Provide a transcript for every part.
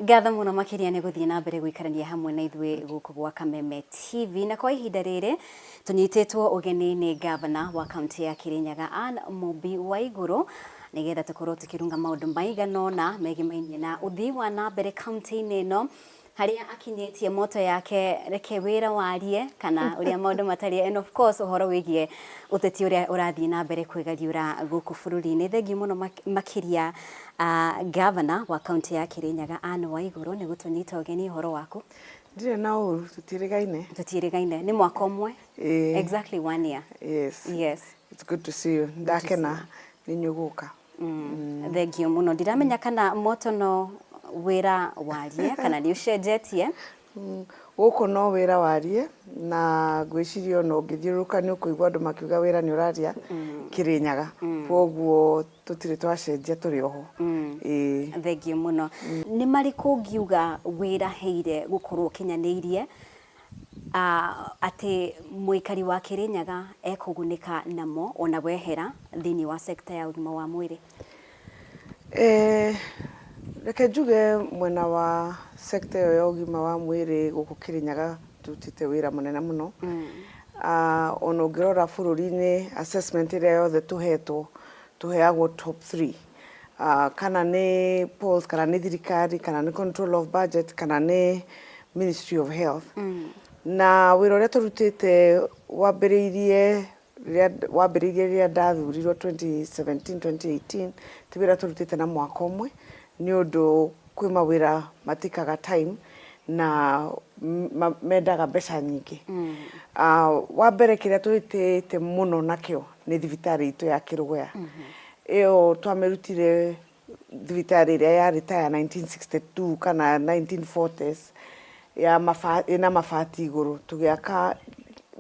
Ngatho mũno makĩria nĩ gũthiĩ na mbere gũikarania hamwe na ithuĩ gũkũ gwa Kameme TV. Na kwa ihinda rĩrĩ tũnyitĩtwo ũgeni nĩ gavana wa kaunti ya Kirinyaga Ann Mumbi Waigũrũ, nĩgetha tũkorwo tũkĩrunga maũndũ maigana ũna megemainie na ũthii wa na mbere kaunti-inĩ ĩno, harĩa akinyĩtie moto yake reke wĩra warie kana ũrĩa maũndũ matariĩ, and of course ũhoro wĩgiĩ ũteti ũrĩa ũrathiĩ na mbere kwĩgariũra gũkũ bũrũri-inĩ. Thengiũ mũno makĩria, gavana wa kaunti ya Kirinyaga Ann Waigũrũ nĩ gũtũnyita ũgeni. Ũhoro waku? Ndirĩ na ũru, tũtiĩrĩgaine. Tũtiĩrĩgaine, nĩ mwaka ũmwe. Ĩĩ. Exactly one year. Yes. Yes. It's good to see you. Ndakena nĩ inyuĩ gũka. Thengiũ mũno. Ndiramenya kana moto no wĩra warie kana nĩ ũcenjetie. Gũkũ no wĩra warie, na ngwĩciria ona ũngĩthiũrũrũka nĩ ũkũigua andũ makiuga wĩra nĩ ũraria Kĩrĩnyaga. Kwoguo tũtirĩ twacenjia, tũrĩ oho. Ĩĩ. Thengiũ mũno. Nĩ marĩkũ ũngiuga wĩrahĩire gũkorwo ũkinyanĩirie atĩ mũikari wa Kĩrĩnyaga ekũgunĩka namo ona wehera thĩinĩ wa sector ya ũgima wa mwĩrĩ? Reke njuge mwena wa sector ĩyo ya ũgima wa mwĩrĩ gũkũ Kĩrĩnyaga tũrutĩte wĩra mũnene mũno. Ona ũngĩrora bũrũri-inĩ, assessment ĩrĩa yothe tũhetwo, tũheagwo top three. Kana nĩ polls, kana nĩ thirikari, kana nĩ Control of Budget, kana nĩ Ministry of Health. Na wĩra ũrĩa tũrutĩte wambĩrĩirie rĩrĩa wambĩrĩirie rĩrĩa ndathurirwo 2017, 2018, ti wĩra tũrutĩte na mwaka ũmwe, nĩ ũndũ kwĩ mawĩra matikaga time na mendaga mbeca nyingĩ. Wa mbere, kĩrĩa twĩtĩte mũno nakĩo nĩ thibitarĩ itũ ya Kĩrũgũya. Ĩyo twamĩrutire thibitarĩ ĩrĩa yarĩ ta ya 1962 kana 1940s ya ĩna mabati igũrũ, tũgĩaka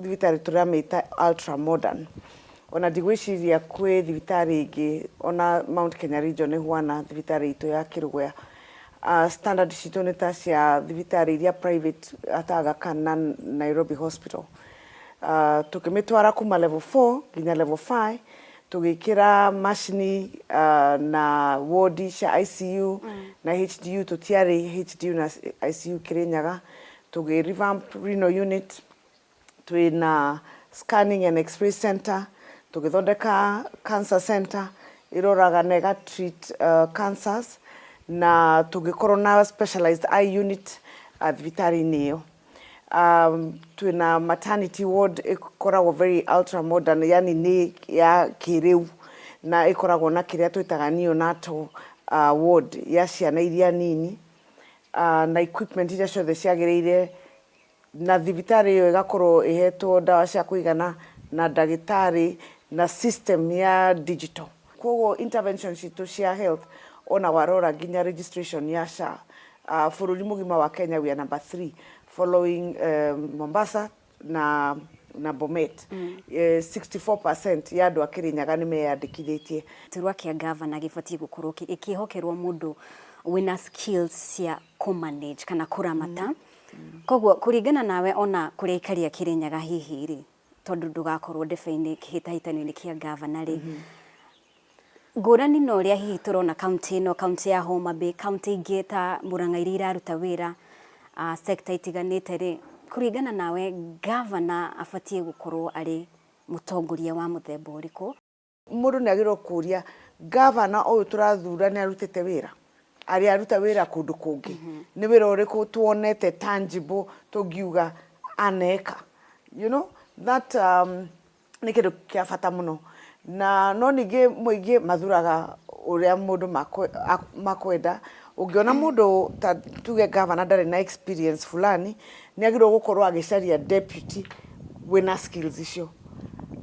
thibitarĩ tũramĩta ultra modern. Ona ndigwĩciria kwĩ thibitarĩ ĩngĩ ona Mount Kenya region ĩhuana thibitarĩ itũ ya Kĩrũgũya. Standard citũ nĩ ta cia thibitarĩ iria private ta Aga Khan na Nairobi Hospital. Tũkĩmĩtwara kuma level 4 nginya level 5, tũgĩkĩra macini na wodi cia ICU na HDU. Tũtiarĩ HDU na ICU Kĩrĩnyaga. Tũgĩ revamp renal unit, twĩna scanning and x-ray center, tũgĩthondeka cancer center ĩroraga na ĩga treat cancers, na tũgĩkorwo na specialized eye unit thibitarĩ-inĩ ĩyo. Twĩna maternity ward ĩkoragwo very ultra modern, yani nĩ ya kĩrĩu, na ĩkoragwo na kĩrĩa twĩtaga neonatal ward ya ciana iria nini, na equipment iria ciothe ciagĩrĩire, na thibitarĩ ĩyo ĩgakorwo ĩhetwo ndawa cia kũigana na ndagĩtarĩ na system ya digital. Koguo intervention citũ cia health, ona warora nginya registration ya SHA, bũrũri mũgima wa Kenya we are number three following Mombasa na Bomet. 64% ya andũ a Kĩrĩnyaga nĩ meyandĩkithĩtie. Gĩturwa kĩa gavana gĩbatiĩ gũkorwo gĩkĩhokerwo mũndũ wĩna skills cia kũ-manage kana kũramata. Koguo kũringana nawe, ona kũrĩa aikari a Kĩrĩnyaga hihi rĩ, tondũ ndũgakorwo ndebe-inĩ kĩhĩtahĩtano-inĩ kĩa gavana rĩ, ngũrani na ũrĩa hihi tũrona kaunti ĩno, kaunti ya Homa Bay, kaunti ingĩ ta Murang'a iria iraruta wĩra sector itiganĩte rĩ, kũringana nawe gavana abatiĩ gũkorwo arĩ mũtongoria wa mũthemba ũrĩkũ? Mũndũ nĩ agĩrĩirwo kũria, gavana ũyũ tũrathura nĩ arutĩte wĩra? Arĩ aruta wĩra kũndũ kũngĩ? Nĩ wĩra ũrĩkũ tuonete tangible tũngiuga aneka? You know that nĩ kĩndũ kĩa bata mũno. Na no ningĩ mũingĩ mathuraga ũrĩa mũndũ makwenda. Ũngĩona mũndũ ta tuge gavana ndarĩ na experience fulani, nĩ agĩrĩirwo gũkorwo agĩcaria deputy wĩna skills icio,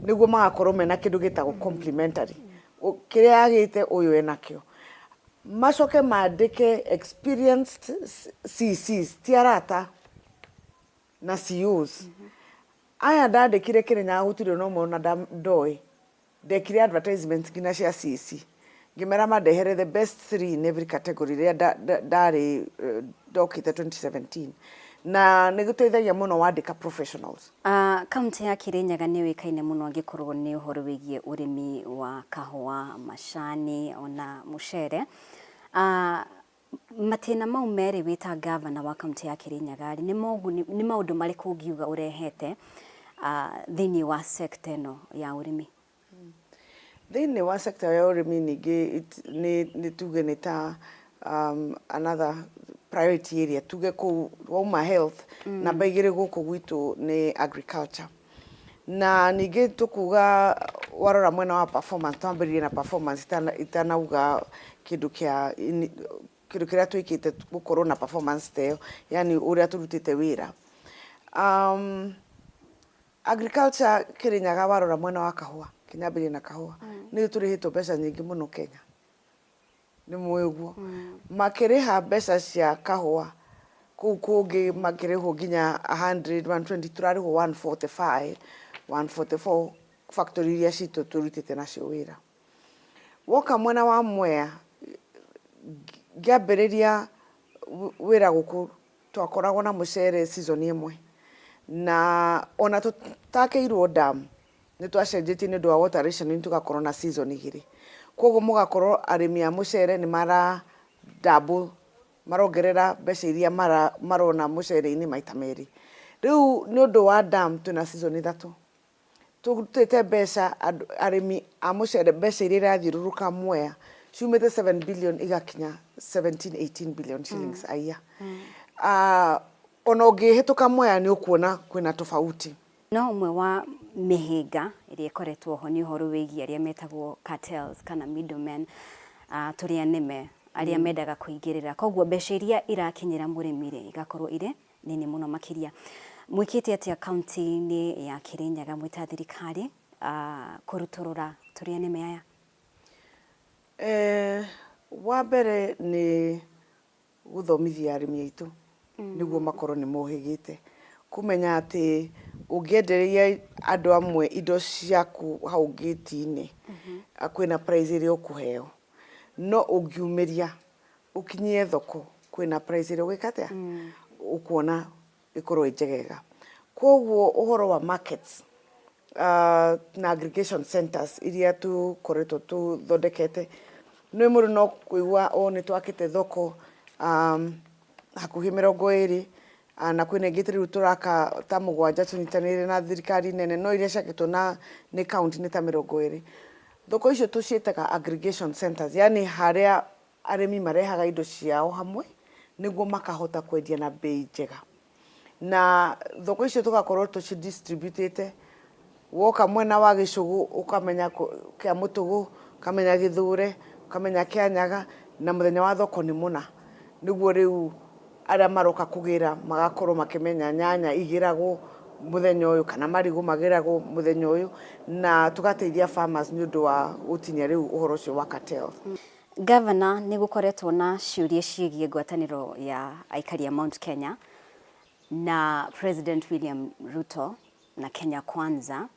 nĩguo magakorwo mena kĩndũ gĩtagwo complementary. Kĩrĩa agĩte ũyũ enakĩo. Macoke mandĩke experienced CCs, ti arata, na COs. Aya ndandĩkire Kĩrĩnyaga gũtirĩ ona ũmwe ona ndoĩ. Ndekire advertisement nginya cia CC, ngĩmera mandehere the best three in every category rĩrĩa ndarĩ ndokĩte 2017, na nĩ gũteithagia mũno wandĩka professionals. Kaunti ya Kirinyaga nĩ yũĩkaine mũno angĩkorwo nĩ ũhoro wĩgiĩ ũrĩmi wa kahũa, macani ona mũcere. Matĩna mau merĩ wĩ ta ngavana wa kaũntĩ ya Kirinyaga rĩ, nĩ moguni, nĩ maũndũ marĩkũ ũngiuga ũrehete thĩinĩ wa sector ĩno ya ũrĩmi? Thĩinĩ wa sector ya ũrĩmi ningĩ nĩ tuge nĩ ta another priority area, tuge kũu wauma health, namba igĩrĩ gũkũ gwitũ nĩ agriculture. Na ningĩ tũkuga warora mwena wa performance, twambĩrĩrie na performance itanauga kĩndũ kĩa kĩndũ kĩrĩa twĩkĩte gũkorwo na performance ta ĩyo, yani ũrĩa tũrutĩte wĩra. Agriculture Kĩrĩnyaga warora mwena wa kahũa, kĩnyambĩrĩrie na kahũa, nĩ tũrĩhĩtwo mbeca nyingĩ mũno Kenya. Nĩ mũĩ ũguo? Makĩrĩha mbeca cia kahũa kũu kũngĩ makĩrĩhwo nginya 100, 120, tũrarĩhwo 145, 144 factory iria citũ tũrutĩte nacio wĩra. Woka mwena wa Mwea, ngĩambĩrĩria wĩra gũkũ twakoragwo na mũcere season ĩmwe na ona tũtakĩirwo dam nĩ twacenjetie nĩ ũndũ wa water rationing tũgakorwo na season igĩrĩ. Koguo mũgakorwo arĩmi a mũcere nĩ mara double, marongerera mbeca iria marona mũcere-inĩ maita merĩ. Rĩu nĩ ũndũ wa dam twĩna season ithatũ. Tũrutĩte mbeca arĩmi a mũcere mbeca iria irathiũrũrũka Mwea ciumĩte 7 billion igakinya 17, 18 billion shillings a year. Ona ũngĩhĩtũka Mwea nĩ ũkuona kwĩna tofauti. No ũmwe wa mĩhĩnga ĩrĩa ĩkoretwo ho nĩ ũhoro wĩgiĩ arĩa metagwo cartels kana middlemen, tũrĩa nĩme arĩa mendaga kũingĩrĩra. Koguo mbeca iria irakinyĩra mũrĩmi rĩ, igakorwo irĩ nini mũno makĩria. Mwĩkĩte atĩa kaunti-inĩ ya Kirinyaga mwĩ ta thirikari kũrutũrũra tũrĩa nĩme aya? Wa mbere nĩ gũthomithia arĩmi aitũ nĩguo makorwo nĩ mohĩgĩte kũmenya atĩ ũngĩenderia andũ amwe indo ciaku hau ngĩti-inĩ kwĩna price ĩrĩa ũkũheo, no ũngiumĩria ũkinyie thoko kwĩna price ĩrĩa ũgwĩka atĩa ũkuona ĩkorwo ĩ njegega. Koguo ũhoro wa markets na aggregation centers iria tũkoretwo tũthondekete, nĩ mũndũ no kũigua o nĩ twakĩte thoko hakuhĩ 20, na kwĩna ingĩ rĩu tũraka ta 7 tũnyitanĩire na thirikari nene, no iria ciakĩtwo na nĩ county nĩ ta 20. Thoko icio tũciĩtaga aggregation centers, yani harĩa arĩmi marehaga indo ciao hamwe nĩguo makahota kwendia na bei njega. Na thoko icio tũgakorwo tũcidistributĩte, woka mwena wa Gĩcũgũ ũkamenya kĩa Mũtũgũ, ũkamenya Gĩthũre, ũkamenya Kĩanyaga, na mũthenya wa thoko nĩ mũna. Nĩguo rĩu arĩa maroka kũgĩra magakorwo makĩmenya nyanya igĩragwo mũthenya ũyũ kana marigũ magĩragwo mũthenya ũyũ, na tũgateithia farmers nĩ ũndũ wa gũtinia rĩu ũhoro ũcio wa cartel. Governor, nĩ gũkoretwo na ciũria ciĩgiĩ ngwatanĩro ya aikari a Mount Kenya na President William Ruto na Kenya Kwanza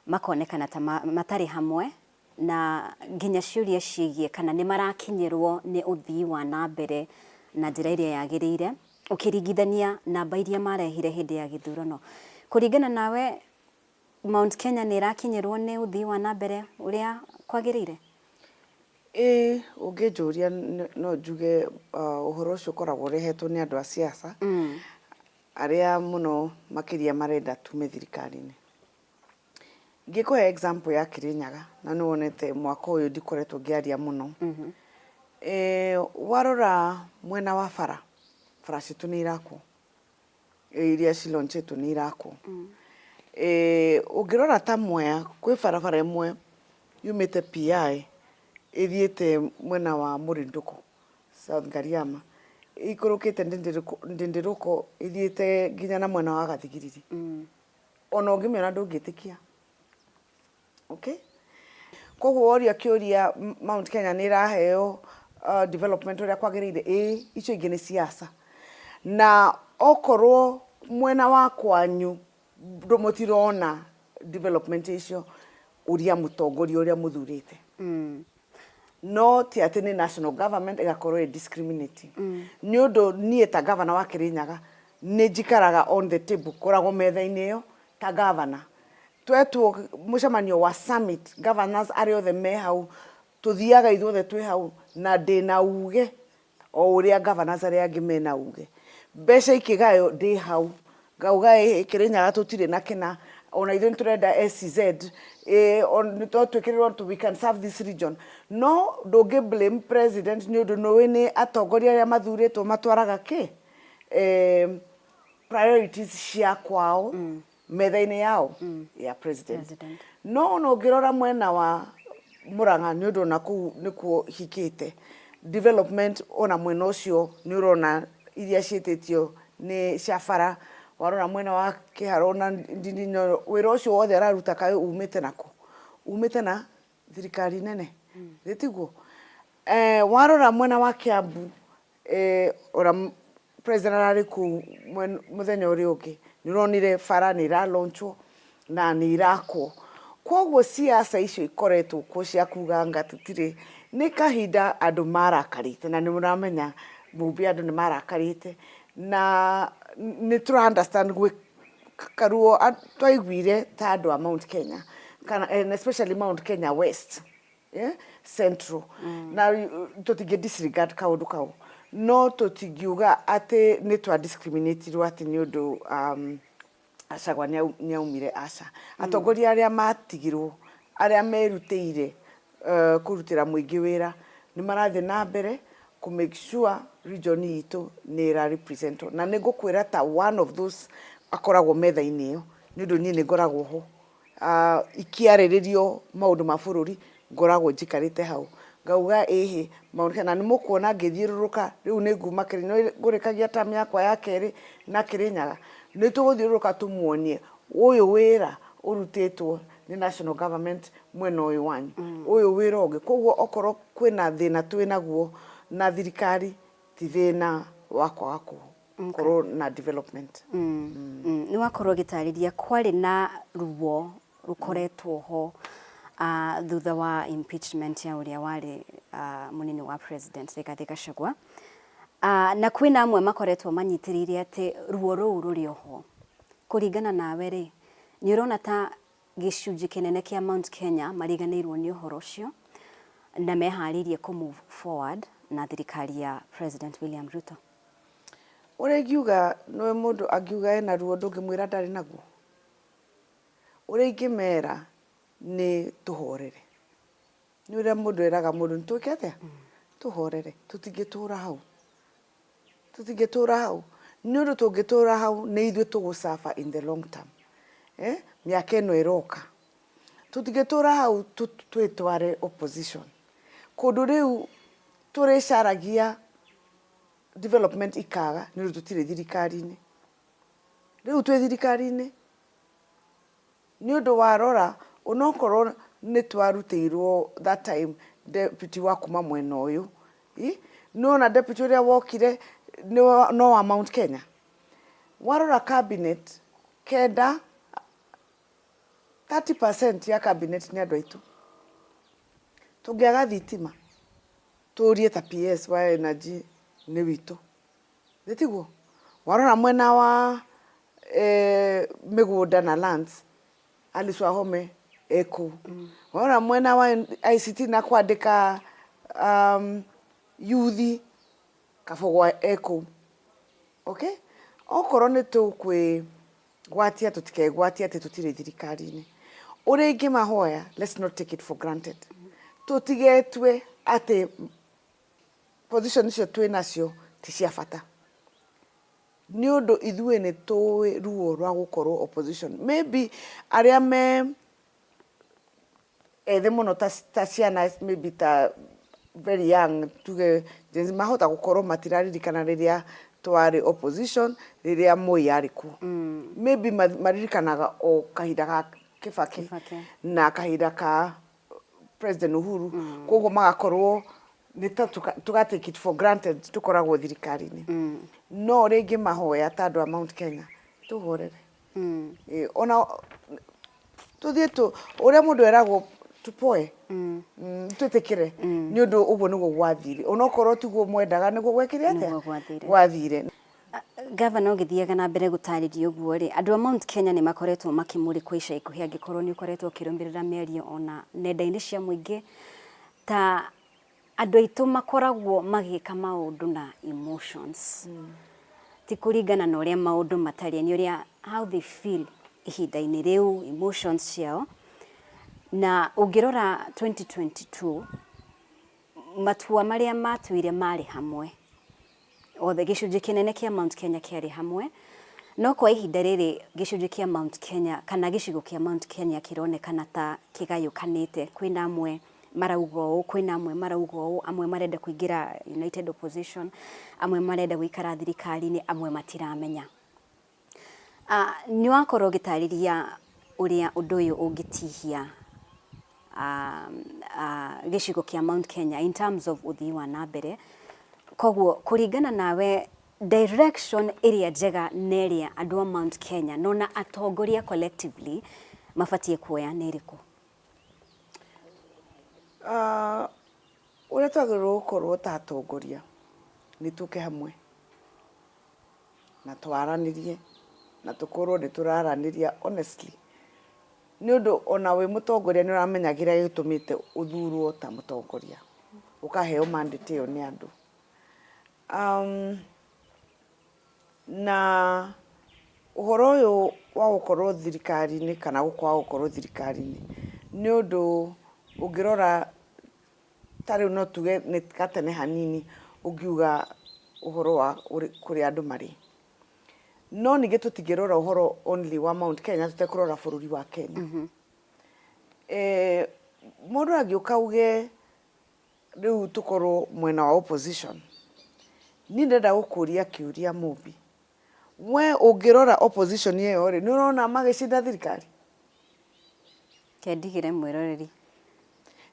makonekana ta matarĩ hamwe, na nginya ciũria ciĩgiĩ kana nĩ marakinyĩrwo nĩ ũthii wa na mbere na njĩra ĩrĩa yagĩrĩire ũkĩringithania namba iria marehire hĩndĩ ya gĩthurano. Kũringana nawe, Mount Kenya nĩ ĩrakinyĩrwo nĩ ũthii wa na mbere ũrĩa kwagĩrĩire? Ĩĩ, ũngĩnjũria no njuge ũhoro ũcio ũkoragwo ũrehetwo nĩ andũ a siasa arĩa mũno makĩria marenda tume thirikari-inĩ. Ngĩkũhe example ya Kirinyaga, na nĩ wonete mwaka ũyũ ndikoretwo ngĩaria mũno. Warora mwena wa bara, bara citũ nĩ irakwo, iria cilaunchĩtwo nĩ irakwo. Ũngĩrora ta Mwea, kwĩ barabara ĩmwe yumĩte PI ĩthiĩte mwena wa Mũrindũko, South Ngariama, ĩikũrũkĩte Ndĩndĩrũko ĩthiĩte nginya na mwena wa Gathigiriri. Ona ũngĩmĩona ndũngĩtĩkia. Okay? Koguo woria kĩũria Mount Kenya nĩ ĩraheo development ũrĩa kwagĩrĩire, ĩĩ, icio ingĩ nĩ siasa. Na okorwo mwena wa kwanyu mũtirona development icio, ũria mũtongoria ũrĩa mũthurĩte. No ti atĩ nĩ national government ĩgakorwo ĩ discriminating. Nĩ ũndũ niĩ ta governor wa Kirinyaga nĩ njikaraga on the table, ngoragwo metha-inĩ ĩyo ta governor. Twetwo mũcemanio wa summit, governors arĩa othe me hau, tũthiaga ithuothe twĩ hau na ndĩna uge O ũrĩa governors arĩa angĩ mena uge. Mbeca ikĩgaywo ndĩ hau ngauga ĩ Kĩrĩnyaga tũtirĩ na kĩna, ona ithuĩ nĩ tũrenda SEZ, ĩ no twĩkĩrĩrwo we can serve this region. No ndũngĩ blame president nĩ ũndũ nĩ ũĩ nĩ atongoria arĩa mathurĩtwo matwaraga kĩ? Priorities cia kwao metha-inĩ yao ya president. President. No ona ũngĩrora mwena wa Murang'a nĩ ũndũ ona kũu nĩkuo hikĩte, development ona mwena ũcio nĩ ũrona iria ciĩtĩtio nĩ cia bara, warora mwena wa Kĩharũ na Ndindi Nyoro, wĩra ũcio wothe araruta kaĩ umĩte nakũ? Umĩte na thirikari nene, githĩ tiguo? Warora mwena wa Kiambu, ona president ararĩ kũu mũthenya ũrĩa ũngĩ, nĩ ũronire bara nĩ ĩra launch wo na nĩ irakwo. Koguo siasa icio ikoretwo kuo cia kuga anga tũtirĩ, nĩ kahinda andũ marakarĩte na nĩ ũramenya Mumbi andũ nĩ marakarĩte na nĩ tũra understand gwĩ karuo twaiguire ta andũ a Mount Kenya kana and especially Mount Kenya West, yeah? Central na tũtingĩ disregard kaũndũ kau, no tũtingiuga atĩ nĩ twa discriminatirwo atĩ nĩ ũndũ Gachagua nĩ aumire, aca. Atongoria arĩa matigirwo arĩa merutĩire kũrutĩra mũingĩ wĩra nĩ marathiĩ na mbere kũ make sure region itũ nĩ ĩra representwo, na nĩ ngũkwĩra ta one of those akoragwo metha-inĩ ĩyo, nĩ ũndũ niĩ nĩ ngoragwo ho ikĩarĩrĩrio maũndũ ma bũrũri, ngoragwo njikarĩte hau ngauga ĩhĩ maũndũ, na nĩ mũkuona ngĩthiũrũrũka. Rĩu nĩ nguma Kĩrĩnyaga, ngũrĩkagia term yakwa ya kerĩ na Kĩrĩnyaga, nĩ tũgũthiũrũrũka tũmuonie ũyũ wĩra ũrutĩtwo nĩ national government mwena ũyũ wanyu, ũyũ wĩra ũngĩ. Koguo okorwo kwĩna thĩna twĩnaguo na thirikari, ti thĩna wa kwaga gũkorwo na development. Nĩ wakorwo ũgĩtarĩria kwarĩ na ruo rũkoretwo ho thutha wa impeachment ya ũrĩa warĩ mũnini wa president Rigathĩ Gachagua, na kwĩna amwe makoretwo manyitĩrĩire atĩ ruo rũu rũrĩ oho. Kũringana nawe rĩ, nĩ ũrona ta gĩcunjĩ kĩnene kĩa Mount Kenya mariganĩirwo nĩ ũhoro ũcio na meharĩirie kũ move forward na thirikari ya President William Ruto? Ũrĩa ingiuga, nĩ mũndũ angiuga ena ruo, ndũngĩmwĩra ndarĩ naguo. Ũrĩa ingĩmera nĩ tũhorere, nĩ ũrĩa mũndũ eraga mũndũ nĩ twĩke atĩa, tũhorere, tũtingĩtũra hau, tũtingĩtũra hau, nĩ ũndũ tũngĩtũra hau nĩ ithuĩ tũgũ suffer in the long term, mĩaka ĩno ĩroka. Tũtingĩtũra hau twĩtware opposition kũndũ rĩu tũrĩcaragia development ikaga nĩ ũndũ tũtirĩ thirikari-inĩ. Rĩu twĩ thirikari-inĩ, nĩ ũndũ warora onokorwo nĩ twarutĩirwo that time deputy wa kuma mwena ũyũ, nĩwona deputy ũrĩa wokire no wa Mount Kenya. Warora cabinet kenda, 30% ya cabinet nĩ andũ aitũ. Tũngĩaga thitima tũrie ta PS wa energy nĩ witũ, nĩ tiguo? Warora mwena wa mĩgũnda na lands, Alice Wahome e kũu. Warora mwena wa ICT na kwandĩka yuthi, Kabũgwa e kũu. Okay, okorwo nĩ tũkwĩgwatia, tũtikegwatie atĩ tũtirĩ thirikari-inĩ. Ũrĩa ingĩmahoya, let's not take it for granted, tũtigetue atĩ position icio twĩ nacio ti cia bata, nĩ ũndũ ithuĩ nĩ tũĩ ruo rwa gũkorwo opposition. Maybe arĩa me ethĩ mũno ta ciana, maybe ta very young, tuge Gen Z, mahota gũkorwo matiraririkana rĩrĩa twarĩ opposition, rĩrĩa Moi arĩ kuo. Maybe maririkanaga o kahinda ga Kibaki, Kibaki. na kahinda ka President Uhuru, koguo magakorwo nĩ ta tuga take it for granted tũkoragwo thirikari-inĩ. No rĩngĩ mahoya ta andũ a Mount Kenya, tũhorere. Ona tũthiĩ tũ ũrĩa mũndũ eragwo tupoe, twĩtĩkĩre nĩ ũndũ ũguo nĩguo gwathire, onokorwo tiguo mwendaga, nĩguo gwekire atĩa? Nĩguo gwathire. Gwathire. Gavana, ũgĩthiaga na mbere gũtarĩria ũguo rĩ, andũ a Mount Kenya nĩ makoretwo makĩmũrĩkwo ica ikuhĩ, angĩkorwo nĩ ũkoretwo ũkĩrũmĩrĩra mĩario ona nenda-inĩ cia mũingĩ ta Andũ aitũ makoragwo magĩka maũndũ na emotions. Ti kũringana na ũrĩa maũndũ matariĩ, nĩ ũrĩa how they feel ihinda-inĩ rĩu, emotions ciao. Na ũngĩrora 2022, matua marĩa matuire marĩ hamwe. Othe, gĩcunjĩ kĩnene kĩa Mount Kenya kĩarĩ hamwe. No kwa ihinda rĩrĩ gĩcunjĩ kĩa Mount Kenya kana gĩcigo kĩa Mount Kenya kĩronekana ta kĩgayũkanĩte. Kwĩna amwe marauga ũũ, kwĩna amwe marauga ũũ, amwe marenda kũingĩra United Opposition, amwe marenda gũikara thirikari-inĩ, amwe matiramenya. Nĩ wakorwo ũgĩtarĩria ũrĩa ũndũ ũyũ ũngĩtihia gĩcigo kĩa Mount Kenya in terms of ũthii wa na mbere. Koguo kũringana nawe direction ĩrĩa njega na ĩrĩa andũ a Mount Kenya na ona atongoria collectively mabatiĩ kuoya nĩ ĩrĩkũ? Ũrĩa twagĩrĩirwo gũkorwo ta atongoria nĩ tũke hamwe. Na twaranĩrie na tũkorwo nĩ tũraranĩria honestly. Nĩ ũndũ ona wĩ mũtongoria nĩ ũramenya kĩrĩa gĩtũmĩte ũthurwo ta mũtongoria, ũkaheo mandate ĩyo nĩ andũ. Na ũhoro ũyũ wa gũkorwo thirikari-inĩ kana kwaga gũkorwo thirikari-inĩ nĩ ũndũ ũngĩrora Ta rĩu no tuge nĩ gatene hanini ũngiuga ũhoro wa kũrĩa andũ marĩ. No ningĩ tũtingĩrora ũhoro only wa Mount Kenya tũtekũrora bũrũri wa Kenya. Mũndũ angĩũka auge rĩu tũkorwo mwena wa opposition, niĩ ndĩrenda gũkũria kĩũria Mũmbi, we ũngĩrora opposition ĩyo rĩ, nĩ ũrona magĩcinda thirikari? Reke ndigĩre mwĩroreri.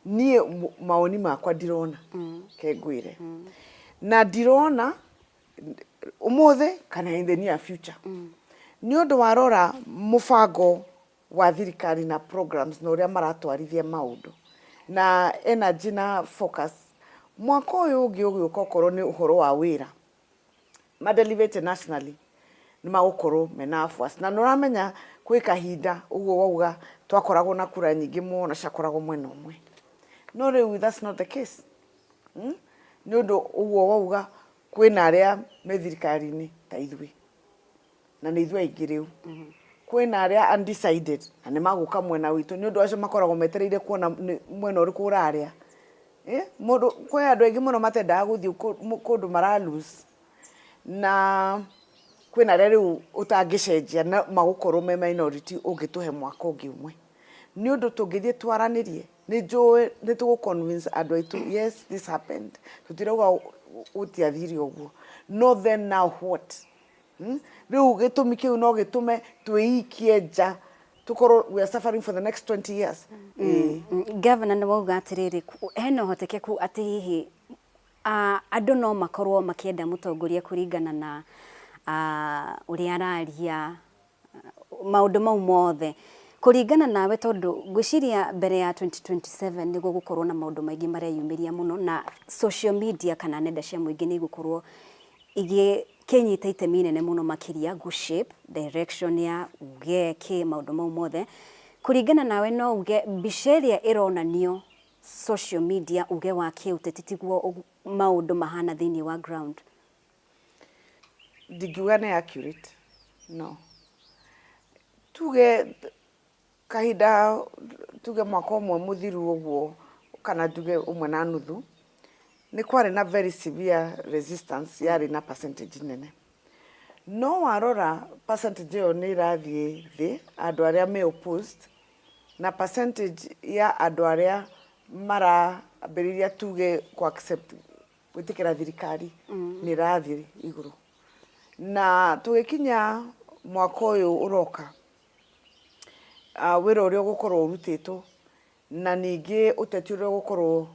Niĩ mawoni makwa ndirona, reke ngwĩre. Na ndirona ũmũthĩ kana in the near future. Nĩ ũndũ warora mũbango wa thirikari na programs na ũrĩa maratwarithia maũndũ na energy na focus, mwaka ũyũ ũngĩ ũgĩũka okorwo nĩ ũhoro wa wĩra, ma deliver nationally nĩ magũkorwo mena afuasi. Na nĩ ũramenya kwĩ kahinda ũguo wauga twakoragwo na kura nyingĩ mũno ciakoragwo mwena ũmwe. No rĩu that's not the case. Nĩ ũndũ ũguo wauga kwĩna arĩa me thirikari-inĩ ta ithuĩ na nĩ ithuĩ aingĩ rĩu. Kwĩna arĩa undecided na nĩ magũka mwena witũ nĩ ũndũ acio makoragwo metereire kuona mwena ũrĩkũ ũrarĩa. Mũndũ kwĩ andũ aingĩ mũno matendaga gũthiĩ kũndũ mara lose na kwĩna arĩa rĩu ũtangĩcenjia na magũkorwo me minority ũngĩtũhe mwaka ũngĩ ũmwe. Nĩ ũndũ tũngĩthiĩ twaranĩrie nĩ njũĩ nĩ tũgũ convince andũ aitũ yes this happened tũtirauga gũtiathire ũguo no then now what? Rĩu gĩtũmi kĩu no gĩtũme twĩikie nja tũkorwo we are suffering for the next 20 years. Ĩĩ. Governor nĩ wauga atĩrĩrĩ, hena ũhotekeku atĩ hihi andũ no makorwo makĩenda mũtongoria kũringana na ũrĩa araria, maũndũ mau mothe. Kũringana nawe tondũ ngwĩciria mbere ya 2027 nĩ gũgũkorwo na maũndũ maingĩ mareyumĩria mũno na social media kana nenda cia mũingĩ nĩ igũkorwo igĩkĩnyita itemi inene mũno makĩria gũ shape direction ya uge kĩ maũndũ mau mothe. Kũringana nawe no uge mbica ĩrĩa ĩronanio social media uge wa kĩũteti tiguo maũndũ mahana thĩinĩ wa ground? Ndingiuga nĩ accurate, no. Tuge kahinda tuge mwaka ũmwe mũthiru ũguo kana njuge ũmwe na nuthu, nĩ kwarĩ na very severe resistance yarĩ na percentage nene. No warora percentage ĩyo nĩ ĩrathiĩ thĩ, andũ arĩa me opposed, na percentage ya andũ arĩa marambĩrĩria tuge kũ accept gwĩtĩkĩra thirikari nĩ ĩrathiĩ igũrũ. Na tũgĩkinya mwaka ũyũ ũroka, wĩra ũrĩa ũgũkorwo ũrutĩtwo na ningĩ ũteti ũrĩa ũgũkorwo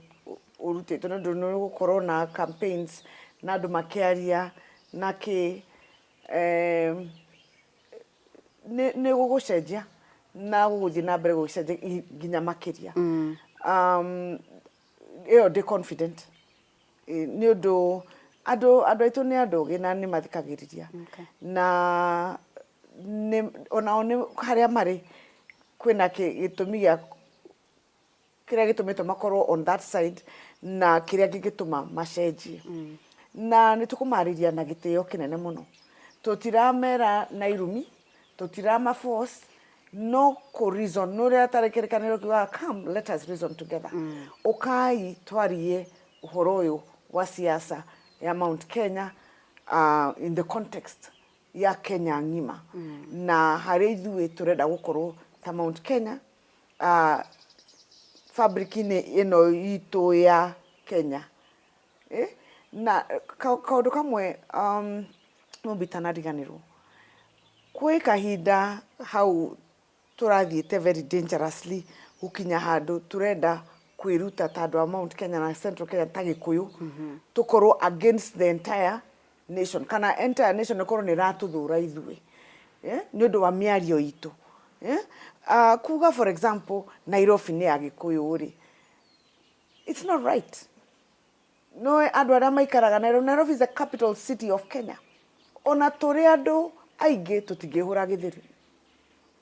ũrutĩtwo nĩ ũndũ nĩ ũgũkorwo na campaigns na andũ makĩaria na kĩ, nĩ gũgũcenjia na gũgũthiĩ na mbere gũgĩcenjia nginya makĩria. Ĩyo ndĩ confident nĩ ũndũ andũ andũ aitũ nĩ andũ ogĩ na nĩ mathikagĩrĩria na nĩ onao nĩ harĩa marĩ kwĩna gĩtũmi gĩa Kĩrĩa gĩtũmĩte makorwo on that side na kĩrĩa gĩgĩtũma macenjie. Na nĩ tũkũmarĩria na gĩtĩo kĩnene mũno. Tũtiramera na irumi, tũtirama force, no kũ reason, nĩ ũrĩa tarĩ kĩrĩkanĩro kiugaga, "Come, let us reason together." Ũkai twarie ũhoro ũyũ wa siasa ya Mount Kenya in the context ya Kenya ng'ima. Na harĩa ithuĩ tũrenda gũkorwo ta Mount Kenya fabric-inĩ ĩno itũ ya Kenya. Eh? Na kaũndũ kamwe Mumbi itanariganĩrwo, kwĩ kahinda hau tũrathiĩte very dangerously gũkinya handũ tũrenda kwĩruta ta andũ a Mount Kenya na Central Kenya ta Gĩkũyũ, tũkorwo against the entire nation, kana entire nation ĩkorwo nĩ ĩratũthũra ithuĩ, eh? Nĩ ũndũ wa mĩario itũ, eh? Kuga for example Nairobi nĩ ya Gĩkũyũ rĩ, it's not right. No andũ arĩa maikaraga Nairobi, Nairobi is the capital city of Kenya. Ona tũrĩ andũ aingĩ tũtingĩhũra gĩthũri.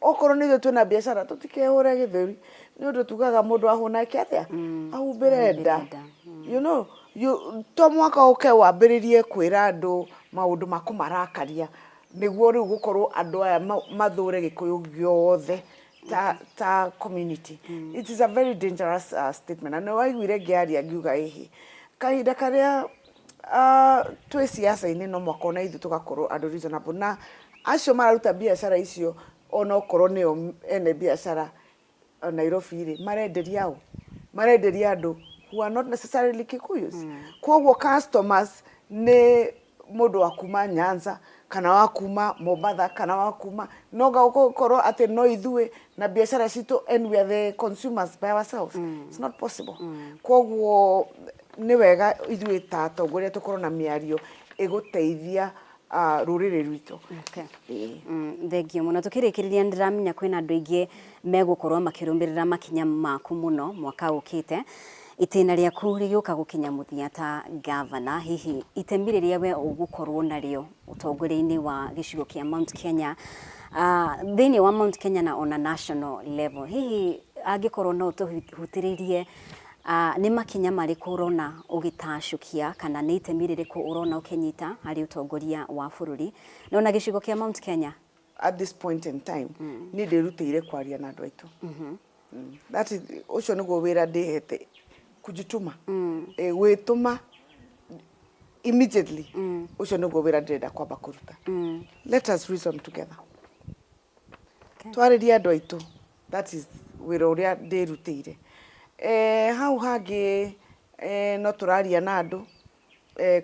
Okorwo nĩ ithuĩ twĩna biacara, tũtikehũre gĩthũri, nĩ ũndũ tugaga mũndũ ahũna eke atĩa? Ahumbĩre nda. You to mwaka ũke wambĩrĩrie kwĩra andũ maũndũ ma kũmarakaria nĩguo rĩu gũkorwo andũ aya mathũre Gĩkũyũ gĩothe ta community. It is a very dangerous statement. Na nĩ waiguire ngĩaria ngiuga ĩhĩ kahinda karĩa twĩ siasa-inĩ, no mwaka ona ithuĩ tũgakorwo andũ reasonable na acio mararuta biacara icio, onokorwo nĩo ene biacara Nairobi rĩ, marenderia ũ? Marenderia andũ who are not necessarily Kikuyus. Koguo customers nĩ mũndũ wa kuma Nyanza kana wa kuma Mombatha kana wa kuma, no gũkorwo atĩ no ithuĩ na biacara citũ and we are the consumers by ourselves. It's not possible. Koguo nĩ wega ithuĩ ta atongoria tũkorwo na mĩario ĩgũteithia rũrĩrĩ rwitũ. Okay. Thengio mũno. Tũkĩrĩkĩrĩria, nĩndĩramenya kwĩna andũ aingĩ megũkorwo makĩrũmĩrĩra makinya maku mũno mwaka ũkĩte, itĩna rĩaku rĩgĩũka gũkinya mũthia ta gavana. Hihi itemi rĩrĩa we ũgũkorwo narĩo ũtongoria-inĩ wa gĩcigo kĩa Mount Kenya, thĩinĩ wa Mount Kenya na ona national level, hihi angĩkorwo no ũtũhutĩrĩrie, nĩ makinya marĩkũ ũrona ũgĩtacũkia kana nĩ itemi rĩrĩkũ ũrona ũkĩnyita harĩ ũtongoria wa bũrũri na ona gĩcigo kĩa Mount Kenya? At this point in time, niĩ ndĩrutĩire kwaria na andũ aitũ. That is, ũcio nĩguo wĩra ndĩhete, kujituma, gwĩtũma immediately. Ũcio nĩguo wĩra ndĩrenda kwamba kũruta. Let us reason together. Twarĩrie andũ aitũ. That is wĩra ũrĩa ndĩrutĩire. Hau hangĩ, no tũraria na andũ,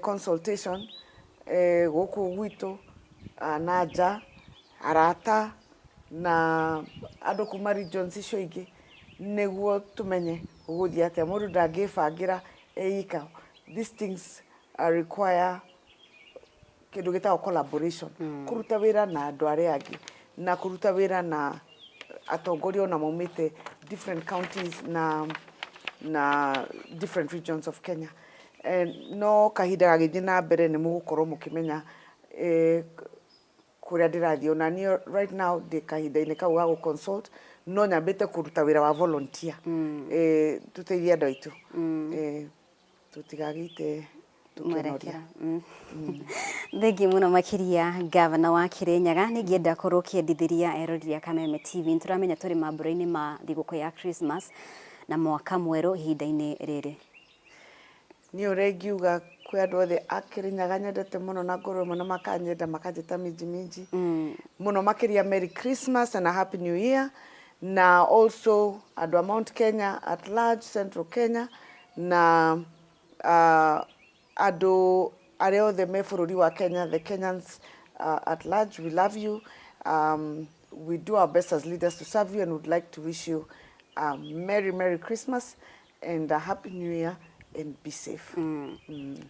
consultation, gũkũ gwitũ na nja, arata na andũ kuma regions icio ingĩ, nĩguo tũmenye gũgũthiĩ atĩa. Mũndũ ndangĩbangĩra eika. These things require kĩndũ gĩtagwo collaboration, kũruta wĩra na andũ arĩa angĩ na kũruta wĩra na atongoria ona maumĩte different counties na different regions of Kenya. No kahinda gagĩthiĩ na mbere nĩ mũgũkorwo mũkĩmenya kũrĩa ndĩrathiĩ. Ona niĩ right now ndĩ kahinda-inĩ kau ga gũ-consult, no nyambĩte kũruta wĩra wa volunteer, tũteithie andũ aitũ, tũtigagĩite tũkĩnoria. Mwerekera. Thengiũ mũno makĩria, gavana wa Kirinyaga. Nĩ ingĩenda korwo ũkĩendithĩria eroreri a Kameme TV, nĩ tũramenya tũrĩ mambura-inĩ ma thigũkũ ya Christmas na mwaka mwerũ ihinda-inĩ rĩrĩ. Niĩ ũrĩa ingiuga kwĩ andũ othe a Kirinyaga nyendete mũno na ngoro ĩmwe na makanyenda makanjĩta minji minji mũno makĩria, Merry Christmas and a Happy New Year, na also andũ a Mount Kenya at large, Central Kenya na andũ arĩa othe me bũrũri wa Kenya, the Kenyans at large, we love you. We do our best as leaders to serve you and would like to wish you a Merry, Merry Christmas and a Happy New Year and be safe.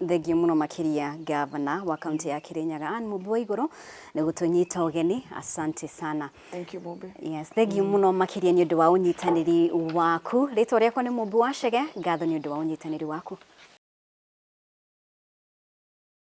Thengiũ mũno makĩria, gavana wa kaunti ya Kirinyaga Anne Mumbi wa Igũrũ, nĩ gũtũnyita ũgeni. Asante sana. Thank you, Mumbi. Yes, thengiũ mũno makĩria nĩ ũndũ wa ũnyitanĩri waku. Rĩtwa rĩakwa nĩ Mumbi wa Chege. Ngatho nĩ ũndũ wa ũnyitanĩri waku.